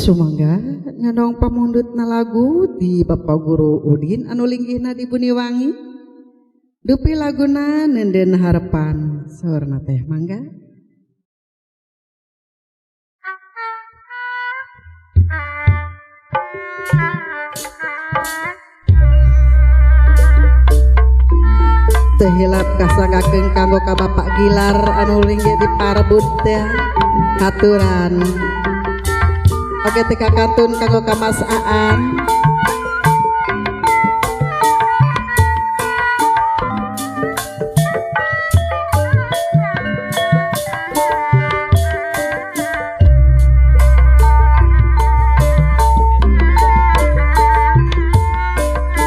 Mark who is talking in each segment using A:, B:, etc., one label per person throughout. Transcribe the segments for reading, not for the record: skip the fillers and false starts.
A: Sumangga nyandong pamundutna lagu di Bapak Guru Udin anu linggihna di Buniwangi. Dupi laguna Nenden Harapan saurna teh mangga. Teu hilap kasanggakeun kanggo ka Bapak Gilar anu linggih di Parbud teh haturan. Oke teka kantun kanggo ka Mas Aan.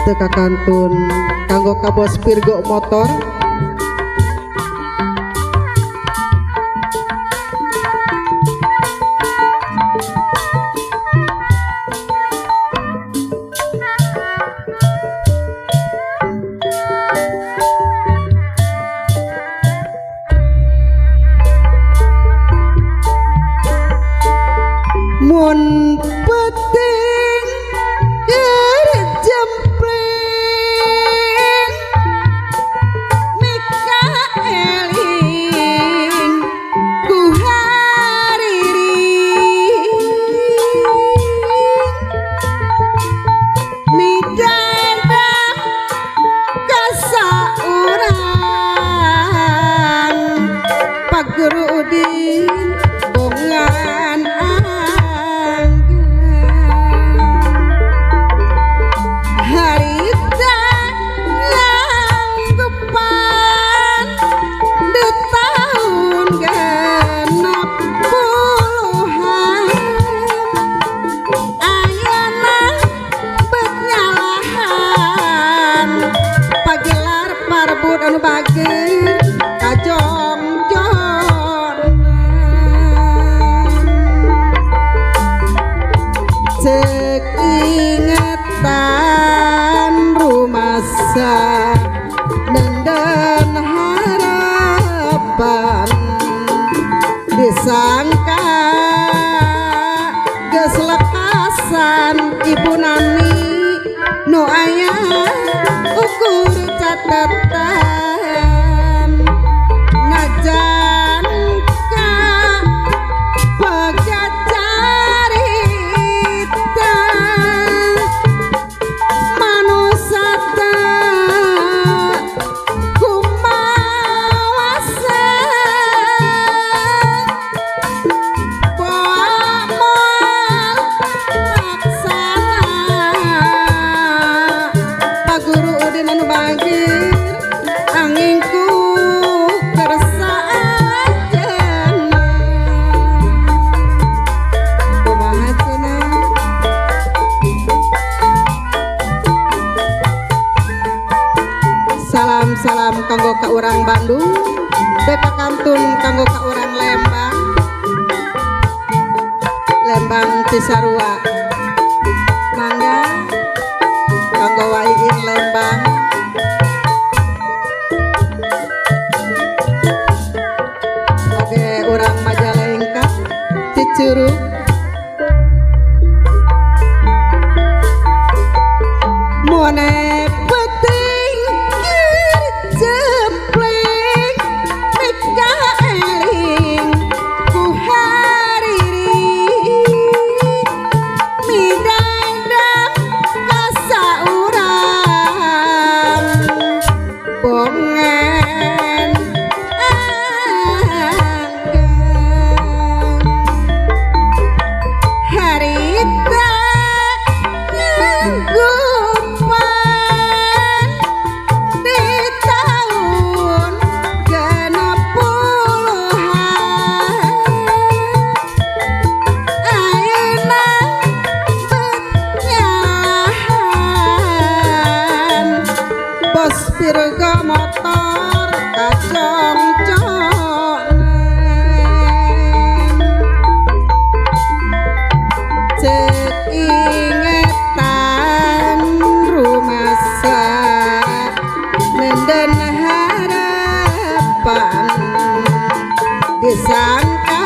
A: Teka kantun kanggo ka Bos Virgo motor. Mun penting kerjempling mika eling ku hariring midadang kasaurang Pak Guru Udin bongan harita nganggupan di tahun 60-an ayana bet nyalahan pagelar parbud anu bager kajongjonan cek ingetan rumasa nenden harapan disangka geus lekasan ibu nani nu aya ukur catatan najan ka pegat carita manusa kumawasa boa moal laksana Pak Guru Udin anu bagir anginku kersa ajena kumaha cenah. Salam-salam kanggo ka urang Bandung, teu kantun kanggo ka urang Lembang. Lembang Cisarua. Mangga kanggo waiin Lembang. Oke, urang Majalengka, Cicurug. Mone penting jempling mika eling ku hariring midadang kasaurang bongan anggang harita nganggupan di tahun 60-an ayeuna bet nyalahan Bos Virgo motor kajongjonan cek ingetan rumasa nenden harapan disangka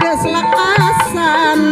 A: geus lekasan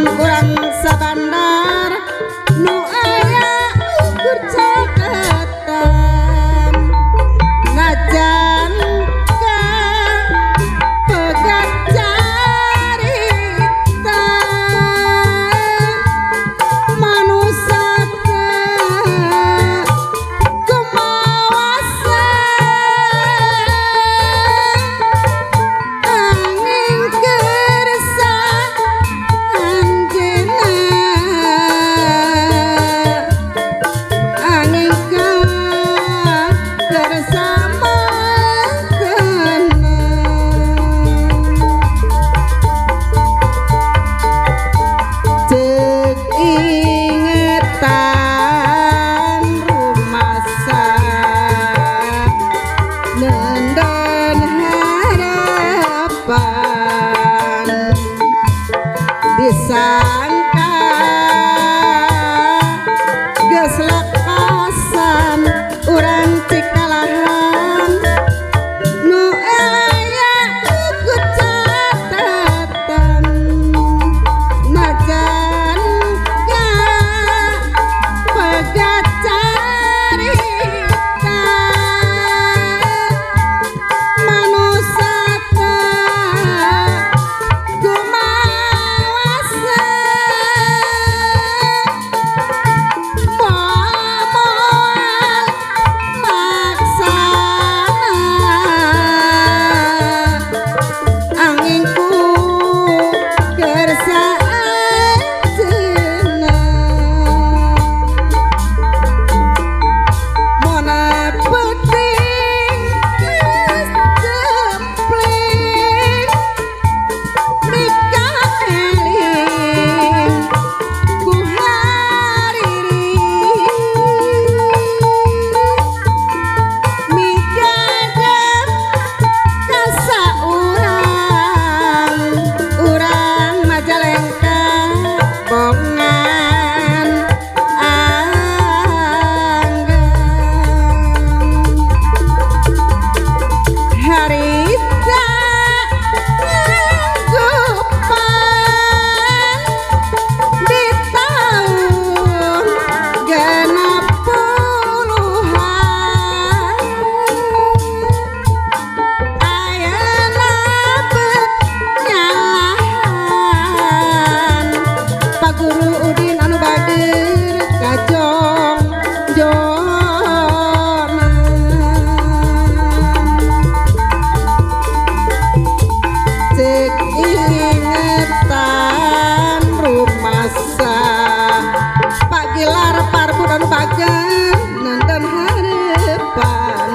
A: Anu bager nonton harapan.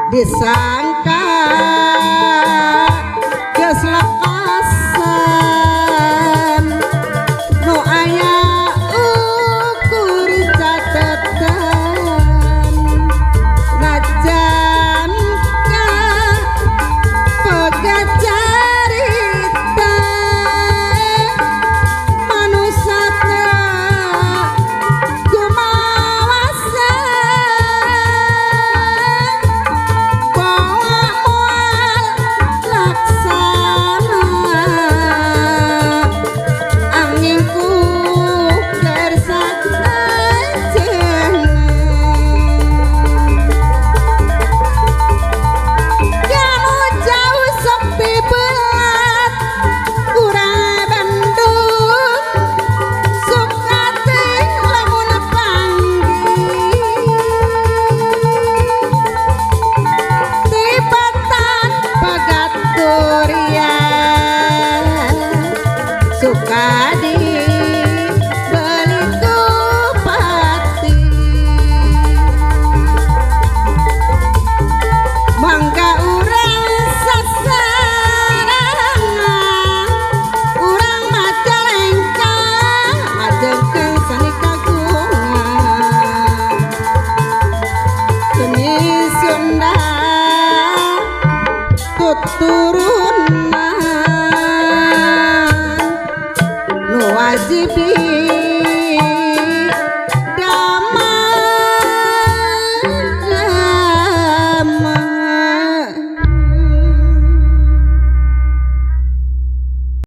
A: Di